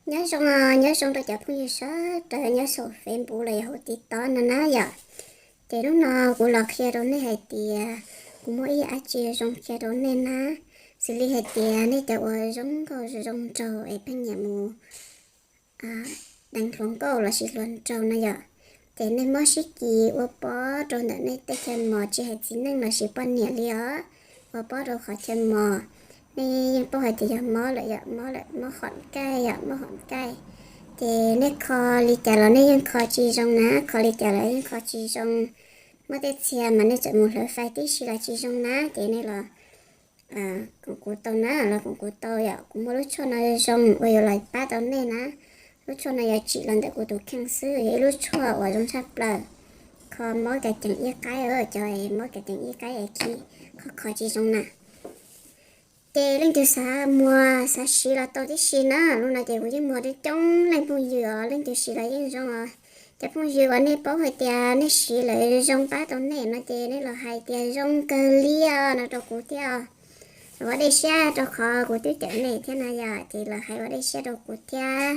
Nyob zoo, nyob zoo rau cov phooj ywg sawv daws nyob saum Facebook los yog hauv TikTok no na yom. Ces hnub no kuv los qhia rau nej hais tias kuv muaj ib yam dab tsi zoo qhia rau nej na. Xws li hais tias nej cov uas zoo nkauj zoo nraug es pheej nyiam mus deev hluas nkauj lossis hluas nraug no yom, ces nej muab sib kis ua pob rau ntawm nej tej chaw mos, tsis hais txiv neej lossis poj niam li os, ua pob rau qhov chaw mos. Nej yeej paub hais tias yog mob lawm yom, mob lawm, mob hom kaij yom, mob hom kaij. Ces nej kho li cas los nej yeej kho tsis zoo na, kho li cas los yeej kho tsis zoo. Muaj tej txhia mas nej txawm mus hlawv fais tib si los tsis zoo na, ces nej los koom kuv tau na, los koom kuv tau yom. Kuv muaj lub tshuaj no zoo uas yuav los pab tau nej na. Lub tshuaj no yuav tsim los ntawm kuv tus kheej xwb, yog ib lub tshuaj uas zoo tshaj plaws. Kho mob kav ceev ib qaib, cov mob kav ceev ib qaib es khi kho kho tsis zoo na. Ces leej twg xav muag xav siv los tau tib si na. Lub no ces kuv yeej muag coob coob leej phooj ywg os, leej twg siv los yeej zoo os. Cov phooj ywg uas nej paub hais tias nej siv lawm zoo pab tau nej no ces nej los hais tias zoo kawg li os no rau kuv thiab os. Los ua dej siab rau qhov kuv twb cawm nej thiab no yom, ces los hais ua dej siab rau kuv thiab.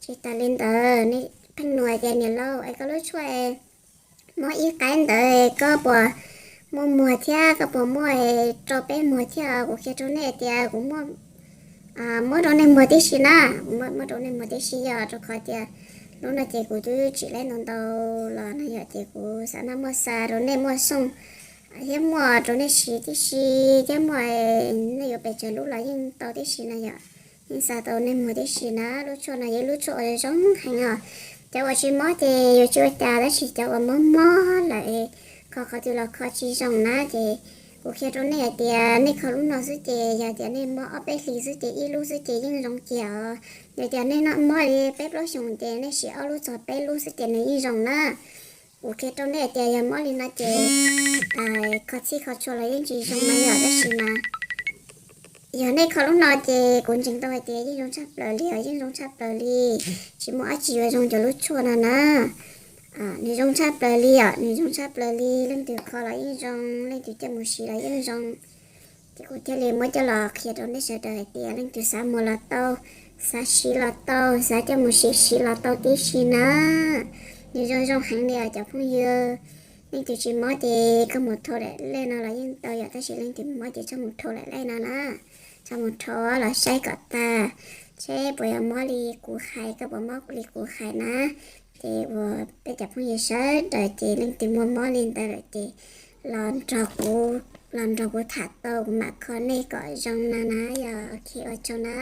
Tsis tas li ntawd nej pheej nug hais tias niam laus es koj lub tshuaj mob ib qaib ntawd koj puas muaj muag thiab, koj puas muaj rau peb muag thiab? Kuv qhia rau nej tias kuv muab rau nej muag tib si na, kuv muab rau nej muag tib si yom, rau qhov tias lub no ces kuv twb tsim laib ntau ntau los no yom, ces kuv xav maj muaj xa rau nej muaj xoo thiab muaj rau nej siv tib si, thiab muaj nej yuav pes tsawg lub los yeej tau tib si no yom. Yeej xa tau nej muag tib si na. Lub tshuaj no yog ib lub tshuaj uas zoo heev os. Cov uas tsis mob ces yuav tsis ua cas, tab sis cov uas mob mob lawm, kho qhov twg los kho tsis zoo na, ces kuv qhia rau nej hais tias nej kho lub no xwb ces yog tias nej mob ob peb hlis xwb ces ib lub xwb ces yeej zoo kiag os. Yog tias nej mob li peb plaub xyoos ces nej siv ob lub txog peb lub xwb ces nws yeej zoo na. Kuv qhia rau nej hais tias yog mob li no ces kho txhij kho txhua los yeej tsis zoo na yom, tab sis mas yog nej kho lub no ces kuv ntseeg tau hais tias yeej zoo tshaj plaws li os, yeej zoo tshaj plaws li. Tsis muaj dab tsi yuav zoo cov lub tshuaj no na. Nws zoo tshaj plaws li os, nws zoo tshaj plaws li, leej twg kho los yeej zoo, leej twg coj mus siv los yeej zoo. Ces kuv thiaj li muab coj los qhia rau nej sawv daws hais tias leej twg xav muag los tau, xav siv los tau, xav coj mus sim siv los tau tib si na. Nws zoo zoo heev li os cov phooj ywg. Leej twg tsis mob ces koj mus thau daim lej no los yeej tau yom, tab sis leej twg mob ces txhob mus thau daim lej no na. Txhob mus thau, los saib kom tag seb puas yog mob li kuv hais, koj puas mob li kuv hais na. Ces uas peb cov phooj ywg sawv daws ces leej twg muaj mob li ntawd lawm ces los nrog kuv, los nrog kuv tham tau, kuv mam kho nej kom zoo na na yom. Ok, ua tsaug na.